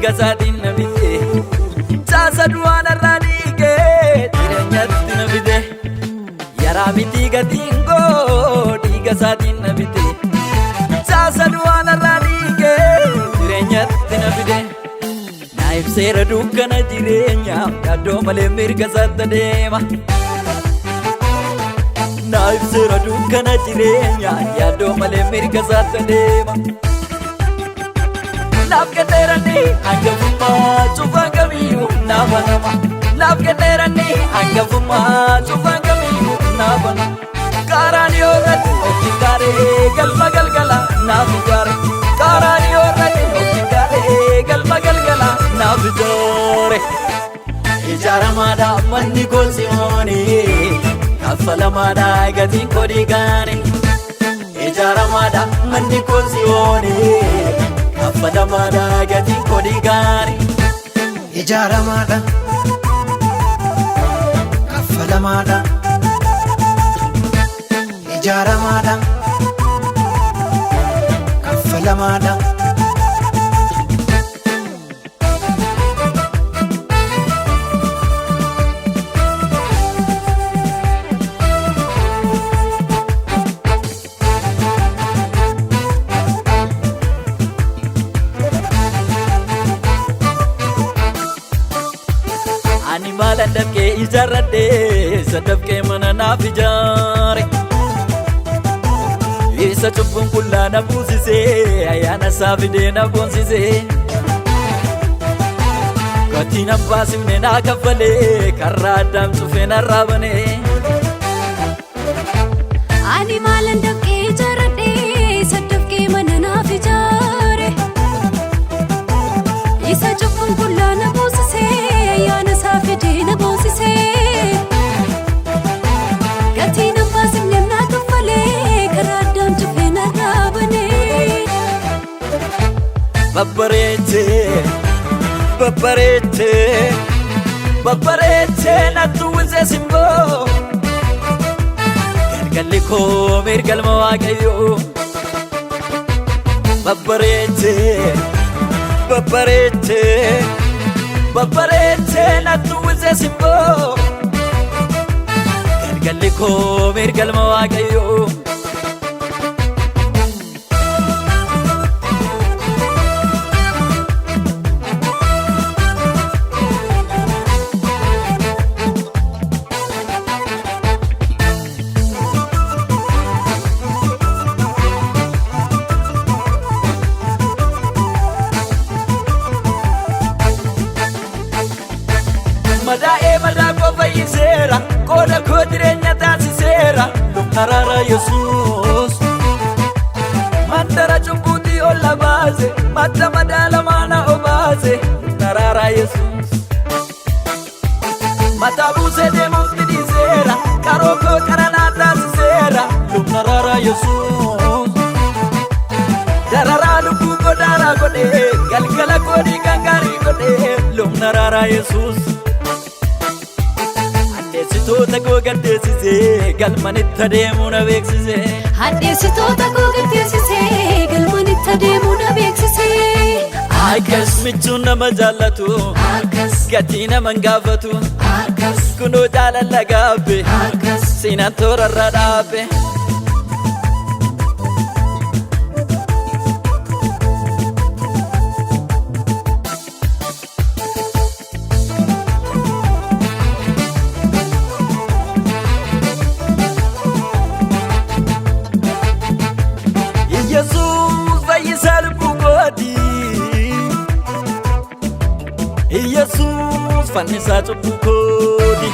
dhiiga isaatiin na bite. Caasa du'aa narraa dhiigee jireenyatti na fide. Yaraa miti gatiin koo dhiiga isaatiin na bite. Caasa du'aa narraa dhiigee jireenyatti na fide. Na ibseera dukkana jireenyaa yaaddoo malee mirga isaatti adeema. Na ibseera dukkana jireenyaa yaaddoo malee mirga isaatti adeema. Naaf kenneerani hangafummaa cufaan kamiyyuu naaf banama. Naaf kenneerani hangafummaa cufaan kamiyyuu naaf banama. Kaaraan yoo irratti of gaaree galma galgala naaf ijaare. Kaaraan yoo irratti of gaaree galma galgala naaf ijaare. Ijaaramaadha manni koo Tsiyoonii kaffalamaadha gatiin koo dhiigaani. Ijaaramaadha manni koo Tsiyoonii kaffalamaadha gatiin koo dhiigaani. Ijaaramaadha. Kaffalamaadha. Ijaaramaadha. Kaffalamaadha. Ani maalan dafqee ijaarradhe isa dafqee mana naaf ijaare. Isa cubbuun qullaa na buusisee ayyaana isaa fidee na boonsisee. Gatii nan baasifne naa kaffalee karraa addaam cufee narraa banee. Ani maalan dafqee ijaarradhe isa dafqee mana naaf ijaare. Isa cubbuun qullaa na buusisee ayyaana isaa fidee na boonsisee. Gatii nan baasifne naa kaffalee karaa addaan cufee narraa banee. Babbareechee babbareechee babbareechee natti uwwisee simboo. Galgalli koo mirgalma Waaqayyoo. Babbareechee babbareechee babbareechee natti uwwisee simboo. Galgalli koo mirgalma Waaqayyoo. Madaa'ee madaa koo fayyiseera, qooda koo jireenya taasiseera. Araara Yesuus. Mandara cubbuutii ol na baase, madda madaalamaa na obaase. Araara Yesuus. Mataa buusee deemuutti dhiiseera, qaroo koo qaranaa taasiseera. Araara Yesuus. Dararaa lubbuu koo daaraa godhee, galgala koo dhiigaan gaarii godhee. Lubna araaraa Yesuus. Hadheessitoota koo gaddeessisee galmanitti adeemuu na beeksisee. Hadheessitoota koo gaddeessisee galmanitti adeemuu na beeksisee. Akkas michuun nama jaallatu Akkas gatii nama hin gaafatu akkas kunoo jaalala gaabbe akkas. seenaan toorarra dhaabbe. Yesuus fayyisaa lubbuu kooti. Yesuus fannisaa cubbuu kooti.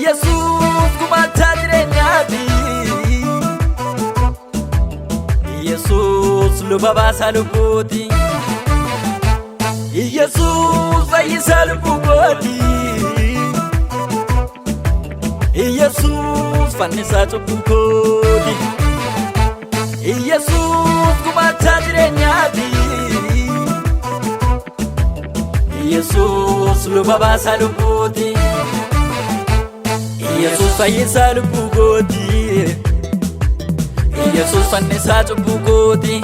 Yesuus gumaachaa jireenyaati. Yesuus luba baasaa lubbuuti. Yesuus fayyisaa lubbuu kooti. Yesuus fannisaa cubbuu kooti. Yesuus gumaachaa jireenyaati. Yesuus luba baasaa lubbuuti. Yesuus fayyisaa lubbuu kooti. Yesuus fannisaa cubbuu kooti.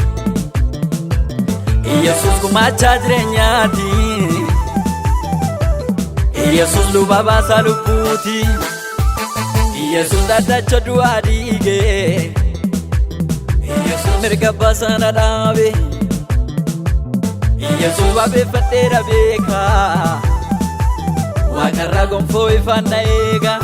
Iyesuus gumaachaa jireenyaati. Iyesuus luba baasaa lubbuuti. Iyesuus dhaddacha du'aa diige. Iyesuus mirga abbaa na dhaabe. Iyesuus wabeeffadheera beekaa. Waaqarraa gonfoo ifaan na eega.